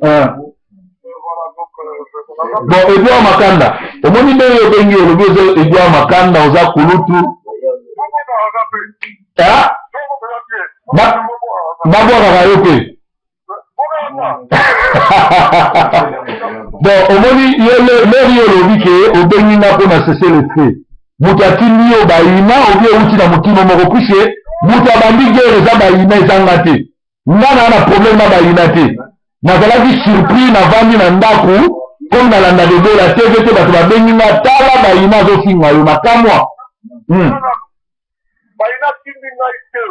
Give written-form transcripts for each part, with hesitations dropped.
Ah. Bon, Edouard Makanda, omoni ndenge obengi, olobi oza Edouard Makanda, oza kulutu. Ah? Babwakaka yo mpe. Bon, omoni yo leri, olobi ke obengi nga mpo na cessez-le-feu. Moto atindi yo bayina obi euti na motino moko, puisque moto abandi guerre eza bayina, ezanga te. Nga naa na problème na bayina te. Nazalaki surpris, navandi na ndako comme nalandaka Ebola TV te, bato babengi nga: "Tala, bayina azofinga yo." Na kamwa. Bayina tindi ngai te.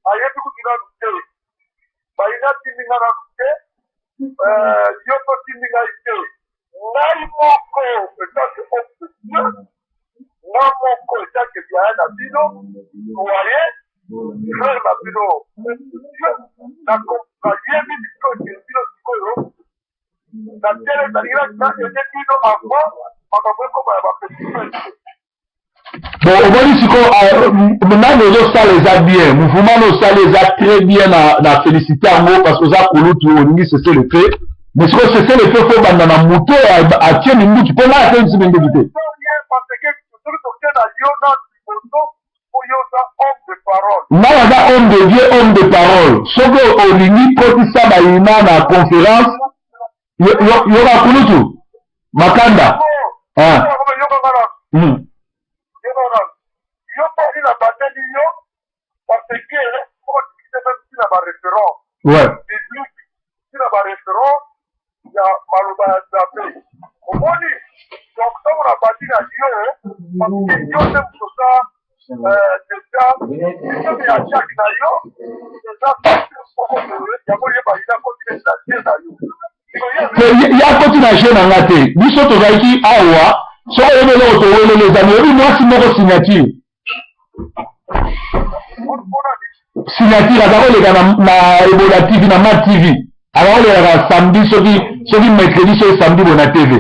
Ayebi kutu nanu te. Bayina tindi ngai nanu te. Yo mpo tindi ngai te. Ngai moko etake homme de Dieu, nga moko etake biaya na bino, doyen, frère na bino, homme de Dieu. Nayebi sikoyo bino sikoyo na tele, nalingi na aider bino avant makambo ekoma ya bapetit frère. Bon, omoni sikoyo nani ozosala eza bien, mouvement na osali eza très bien, na félicité yango, parce que oza kulutu, olingi cessez-le-feu. Mais sikoyo cessez-le-feu faut banda na moto oyo atie minduki, mpo ngai atelemisi minduki te. Parce que soki toke na yo na liboso, oyo oza homme de parole. Ngai aza homme de Dieu, homme de parole. Soki olingi kotisa bayina na conférence, yoka, kulutu Makanda. Ah. Yokanga yo mponi na bandeli yo, parce que otikise mpe ntina baréférence biblique, ntina baréférence ya maloba ya Nzambe. Omoni, donc ntango na bandi na yo, parce que yo nde moto oza déjà système ya attaque na yo eza moko boye, yango yeba ina koti na jeu na yo. Te, ya koti na jeu na nga te. Biso tozalaki awa, soki oyebi eloko toweleli ezali, oyebi mwasi moko signature, signature aza koleka na Ebola TV, na Ma TV, aza kolekaka samedi, soki mercredi, soki samedi boye na TV.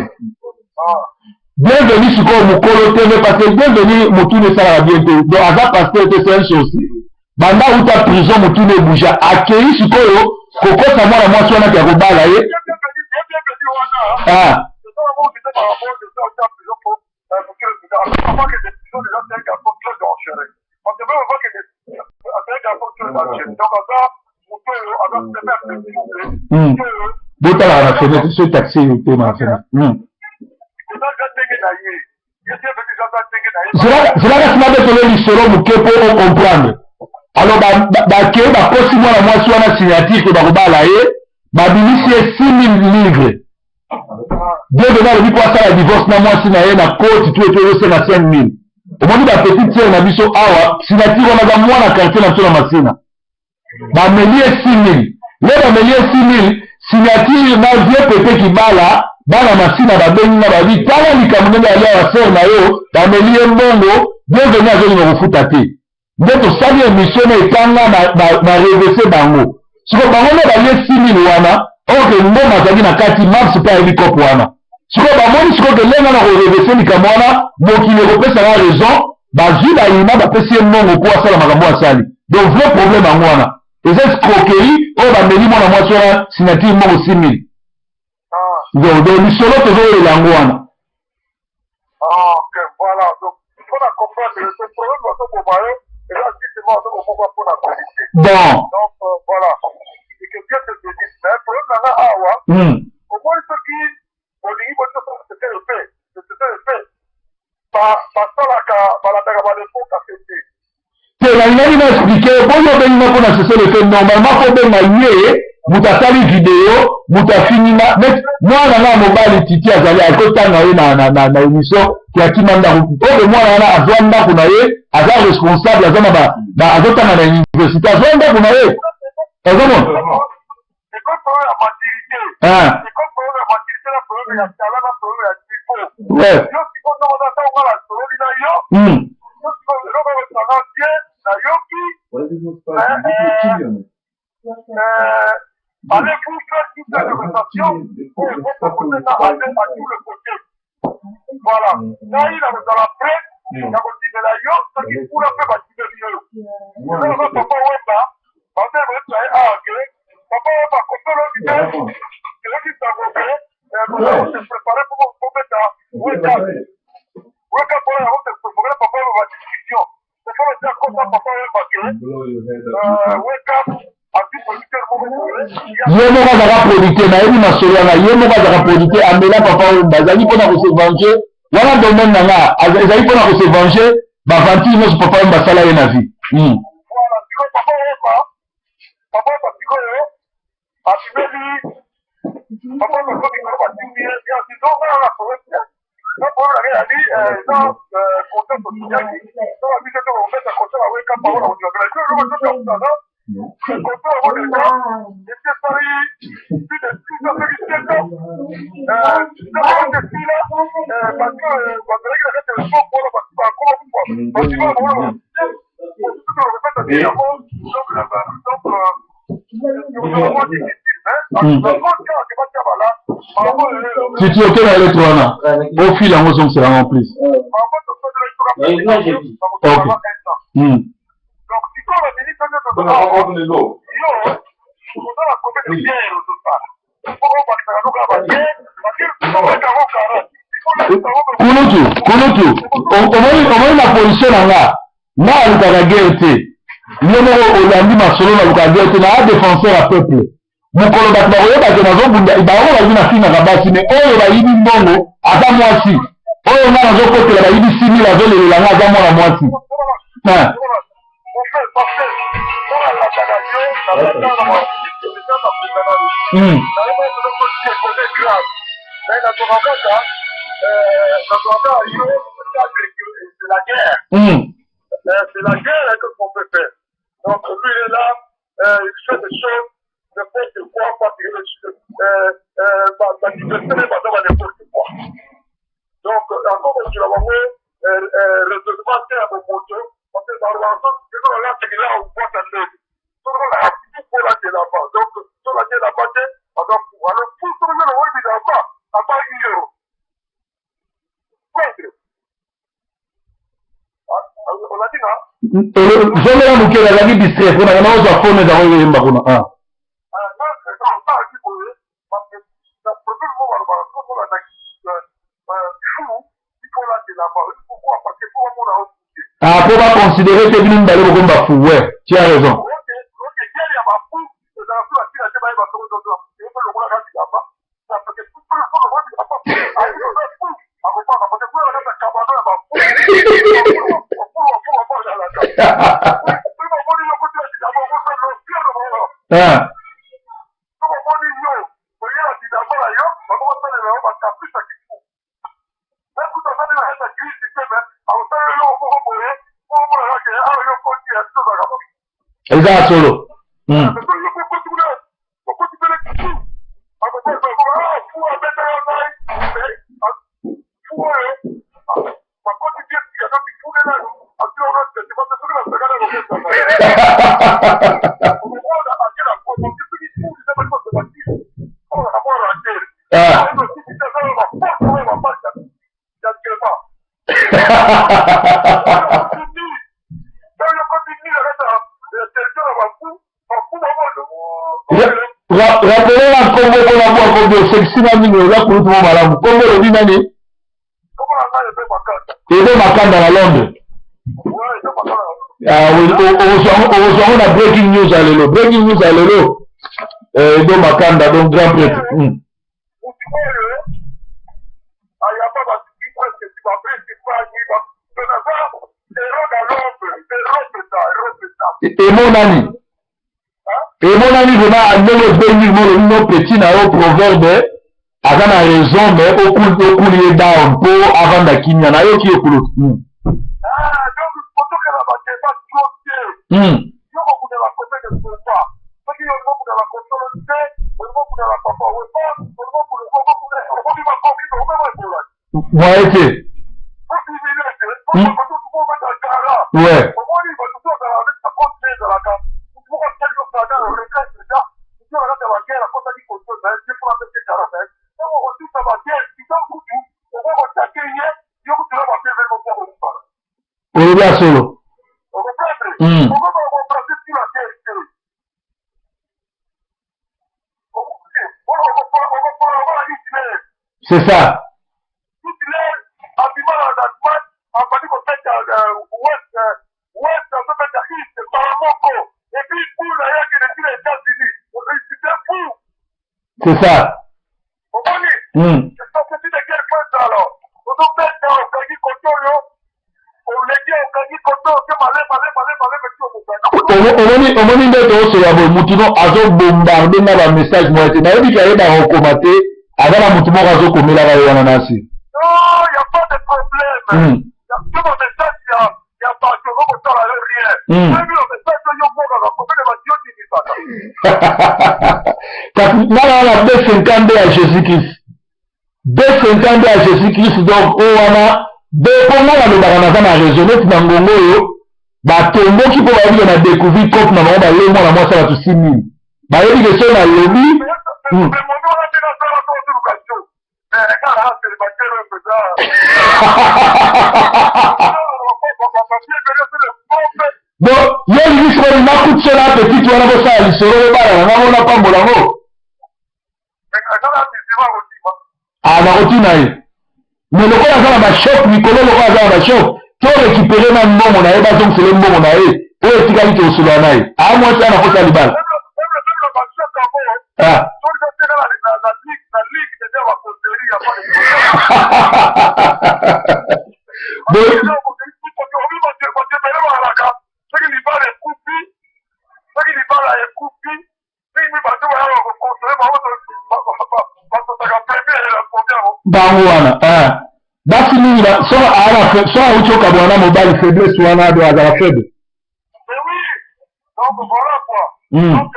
Bienvenu sikoyo mokolo TV, parce que Bienvenu motuni esalaka bien te. Donc aza pasteur te, c'est un sorcier. Banda auta prison, motuni ebouger. Akei sikoyo kokosa mwana mwasi wana ya kobala ye. Ah. Botalaka na fenêtre so taxi eyo te na fenêtre. Zelaka nsima betele lisolo moke mpo ocomprendre. Alors bakei, bakosi mwana mwasi wana signature ke bakobala ye, babimisi ye 6000 livre. Bienvenu alobi mpo asala divorce na mwasi na ye na koti tu eto ezosenga 5000. Omoni bapetite sœur na biso awa, signature wana aza mwana quartier na biso na Masina. Bameli ye 6000. Le bameli ye 6000, signature na vieux Pepe Kibala, bana Masina babengi nga, babi: "Tala likambo ndenge ali awa, sœur na yo bameli ye mbongo, Bienvenu azolinga kofuta te." Nde tosali émission na etanga na revese bango. Siko bango nde balie 6000 wana, or ngoma azalaki na kati, mars mpe ayebi kope wana. Sikoyo bamoni sikoyo ke ndenge na korevese likambo wana, mokili ekopesaka raison. Bazwi bayina, bapesi ye mbongo mpo asala makambo asali. Donc vrai problème yango wana eza escroquerie oyo bameli mwana mwasi wana signature mbongo 6000. Donc lisolo tozowelela yango wana. Ok, voilà. Donc mpona comprendre ce problème, bazoboma yo, eza justement azobomaka mpona vérité. Bon. Donc voilà, et que Dieu te bénisse. Mais problème na nga awa, omoni, soki olingi botosala cessez-le-feu, cessez-le-feu basalaka, balandaka balepoka te te. Te, nalingaki na expliquer boyo obengi nga mpona cessez-le-feu. Normalement fo obenga ye moto asali video, moto afingi nga net. Mwana nga mobali Titi azali akotanga ye na émission ke akima ndako oyo. Mwana wana azwa ndako na ye, aza responsable, aza na azotanga na université, azwa ndako na ye, ozomona. Eko problème ya maturité. Eko problème ya maturité na problème ya talent na problème ya niveau. Yo sikoyo ndongo oza, ntango nga nasololi na yo, yo sikoyo eloko okosanga bien, nayoki. Allez-vous faire toute la négociation oyo ekoproposer nga, aller à tous les côtés. Voilà, ngai nakozala prêt ya kondimela yo soki kuna mpe bandimeli yo. Eza papa Wemba, babe koyebisa ye awa ke Ye moko azalaka producteur, nayebi masolo wana. Ye moko azalaka producteur, amela Papa Wemba, azalaki mpona kose venger. Wana domaine na nga ezali mpona kose venger baventure nyonso Papa Wemba asala ye na vie. Titi, oke na lettre wana, ofile yango, ozongisela yango en plus. Ok. Kulutu, kulutu, omoni, omoni na position na nga, nga alukaka guerre te. Yo moko olandi masolo, nalukaka guerre te, naa défenseur ya peuple. Mokolo bato bakoyeba ke nazobunda bango, bayibi, nafingaka basi, mais oyo bayibi mbongo aza mwasi. Oyo nga nazokotela, bayibi 6000, azolelela nga, aza mwana mwasi. Ah. C'est la guerre qu'on peut faire. Donc lui, il est là, il fait des choses, n'importe quoi, parce que baza n'importe quoi. Donc encore kozwila bango raisonnement te ya bomoto, parce que balobaka olataki la obwaka ndenge soki olaka fufu, olati elamba. Donc so olati elamba te, aza fu. Alors fu, soki oyo oyebi bilamba, aza yo prêtre olati na Zongela moke, nazalaki distrait mpona nga ozwa phone, ezango oyemba kuna. Ah. Azalaki boye parce que na problème mo balobaka soki olataki fu, il faut olati elamba. Pourquoi? Parce que po bamona o Ah, mpo baconsidérer te bino mibale bokomi bafu. Ouais, tu as raison. Ok, guerre ya bafu ezala so batina te, bayeba soki lokolaka bilamba, parce que fu akopaka, parce que kuna na kati ya kabano ya bafu, bafu bamoni yo kotila bilamba. Ah. So bamoni yo oyela bilamba na yo, bango basalela yo bacaprice ya kifu. Ekuta osali na kati ya crise te, mais akosalela yo moko boye po omona kaka awa yo koti ya biso ozalaka boye. Eza ya solo. Okoti kuna, okoti pene kifu, fu abetaka ngai fu oyo bakoti tie sika soki fune nanu asilaka tete, parce soki basakana kokesaka okomona ake na kota soki fu eza bali basobaki oyo mwa rater ezala baforce oyo babata ya tema oyo koti nini na kati ya territoire ya bafu, bafu bango. Rappeler na nkombo mpona bwa kombo osekisi na mingi. Oza kulutu mo malamu. Nkombo olobi nani? Kombo na ngai Ebe Makanda. Ebe Makanda na Londres. Ouais, Ebe Makanda. Ah, okozwa yango na breaking news ya lelo, breaking news ya lelo. Edo Makanda, donc grand prêtre. Mutu oyo ayamba batuki presque bapresque fani mpe naza héros dans l'ombre, héros peta, héros peta. Emonani, emonani vraiment ndenge obengi mo, olobi no petit na yo proverbe aza na raison, mais okuli ye down mpo avanda kimia. Nayoki ye, kulutu. Donc otokela badeba trop te. Yo kokundela combien de combat? Soki yo olingo kundela konsolo te, olingo kundela Papa Wemba, olingo okoki bakoki okoma ebola. Moye te. Ouais. Omoni bato so ozala avec bakote te, ezalaka motu moko asali yo saga regret déjà. Motu oyo akati ya baguerre akotaki koto na ye te mpona apesi kara na ye. Ntango okotuta baguerre kiza kutu okokotake ye, yo kutu na baguerre moko akokufana. Olobi ya solo. Okocomprendre? Okoka koprase sur la guerre te. C'est ça. Hitler abima na Allemagne, abandi kobeta Ouest, Ouest azobeta East mbala moko, et puis boule na ye akende ti na États-Unis. C'est fou. C'est ça. Omoni? C'est de quelle place alors? Ozobeta, okangi kote oyo, oleki, okangi kote oyo te, malema malema malema ti okokanga. Omoni nde toosolola boye, mutu no azobombarde nga bamessage moya te. Nayebi ke ayebaka kokoma te, aza na mutu moko azokomelaka ye wana nasi. Non, y a pas de problème. To bamessage ya bato okosala yo rien. Oyebi bamessage oyo okokaka kopene bato yo ndimisaka. Kasi nga na wana B52 ya Jésus Christ, B52 ya Jésus Christ. Donc oyo wana be mpo nga nalobaka, naza na raison. Neti na ngongo oyo batomboki mpo bayebi ke na découvrir cope na bango, bale mwana mwasi ya bato 6000, bayebi ke so nalobi. Mais mondo wana nde nasala to ozoluka jo kaka na célibataire oyo mpenza. Bon, yo olingi sikoyo nakuti so na petite wana, bosala lisolo, bobala na ngango, napambola yango. Ah, nakotina ye, mais lokola aza na bashop mikolo, lokola aza na bashop, to récupérer na mbongo na ye, bazongisele mbongo na ye oyo etikali, tosolola na ye. Aa, mwasi wana posa libala. Ah. Soki libala ekufi mingi, bato bayaka kokonsole bango, basotaka premier ya yango. Bango wana basi mingi, soki awuti okabwana na mobali, faiblesse wana do azala faible. Mais oui, donc voilà quoi. Donc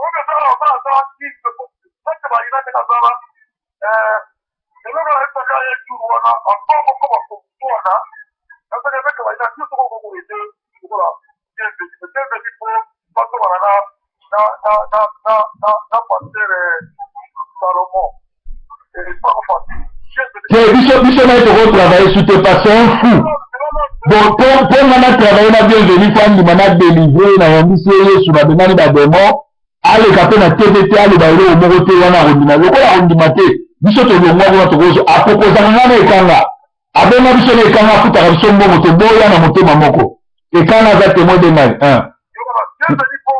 oyo ezala aza nete balina te, nazala eloko nayebisaka ye jour wana, avant moko bakoswana, nasaka ete balina nyonso koko ete lokola bienvenu, mpo bazongana na pasteur Salomon. Te, biso na ye tokotravaille su te parce que un fou. Bon, mpo nga na travaille na Bienvenu, mpo andima na délivre, nayambisi ye Yesu, nabengani badémon, aleka mpe na TV te, aloba eloko moko te. Wana akondima, lokola akondima te, biso tolongwa kuna. Tokozo aproposaka nga na ekanga, abenga biso na ekanga, afutaka biso mbongo, toboya na motema moko. Ekanga aza témoin de ngai. Bienvenu, mpo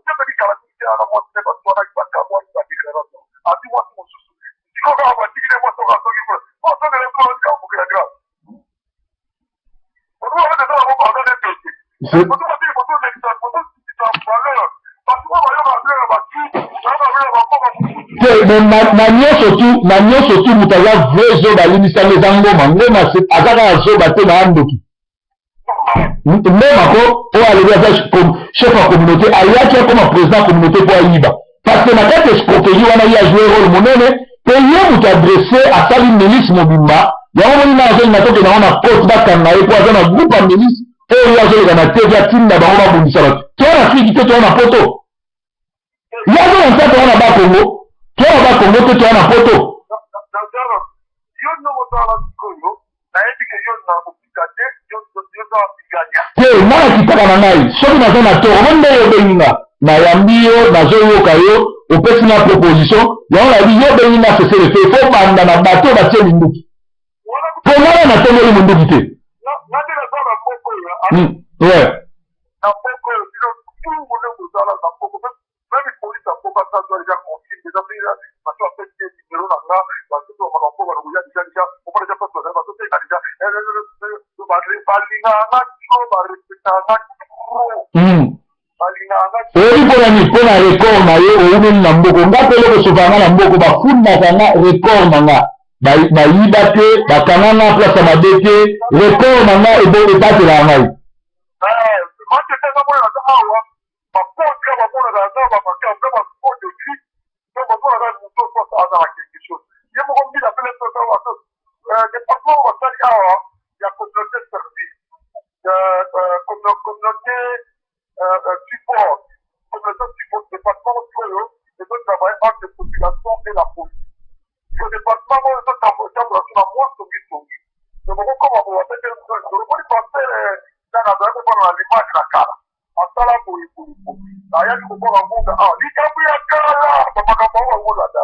Bienvenu kala mingi te ana mwasi nde baswanaki, bakabwani, badéclaration ati mwasi mosusu. Sikoyo kaka batiki nde mwasi oyo azongi kuna, azongela kuna, atikaka grâce. Oto moko aza nde pete oto batiki bozolekisa valeur, bato oyo bayoka bino batu bayoka bino bakoka. Te, mais na nyonso tu, moto aza vrai zoba, alimbisanga, eza Ngoma. Ngoma aza kaka zoba te na andoki. Ngoma ko oyo alobi aza chef ya communauté, ayaki akoma président ya communauté mpo ayiba, parce que na kati escroquerie wana ye ajoue rôle monene, mpe ye moto adresse, asali milice mobimba yango. Moni nga azolinga tokende yango na cote, bakanga ye mpo aza na groupe ya milice oyo ye azoleka na TV, atinda bango babundisa bato. Toya na Afriki te, toya na poto. Ye aza na nsa, toya na Bakongo, toya na Bakongo te, toya na poto. Yo ndongo ozala sikoyo, nayebi ke yo na kopika te, yo oza biganya. Te, nga nakitaka na ngai soki naza na tort. Omoni ndenge obengi nga, nayambi yo, nazoyoka yo, opesi nga proposition yango, nayebi yo obengi nga cessez-le-feu, il faut banda na bato oyo batie minduki, mpo nga na natongoli munduki te. Nga nde naza na moko oyo. Ouais. Na moko oyo bino tungu nde kozala na moko, même police ya mboka aza déjà consigne déjà, mpe bato bapesi ye numéro na nga, basoki bamakambo balokoya déjà déjà omona déjà place bazali, bazotenga déjà, balingaka nga trop, barespectaka nga trop, balingaka nga. Oyebi mpona nini? Mpo na record na yo, oumeli na mboko. Nga mpe eloko esokaka nga na mboko, bafundaka nga, record na nga, bayiba te, bakanga nga place ya mabe te, record na nga ebatelaka ngai. Matete namona naza awa, bakontra bamonaka naza bamakambo na bacode écrit, donc bamonaka moto oso azala quelque chose, ye moko mbila pele. Département oyo basali awa ya communauté service, communauté support, communauté support, département oyo ezotravaille entre population et la police. So département oyo ezotambola so na mwa songisongi, donc okokoma boye, abeteli moto lisolo, moni pasteur nanga azalaki kofanda na limage na kala, asala boye boye boye, ayaki kokoka ngunga awa, likambo ya kala, bamakambo yango bakolanda.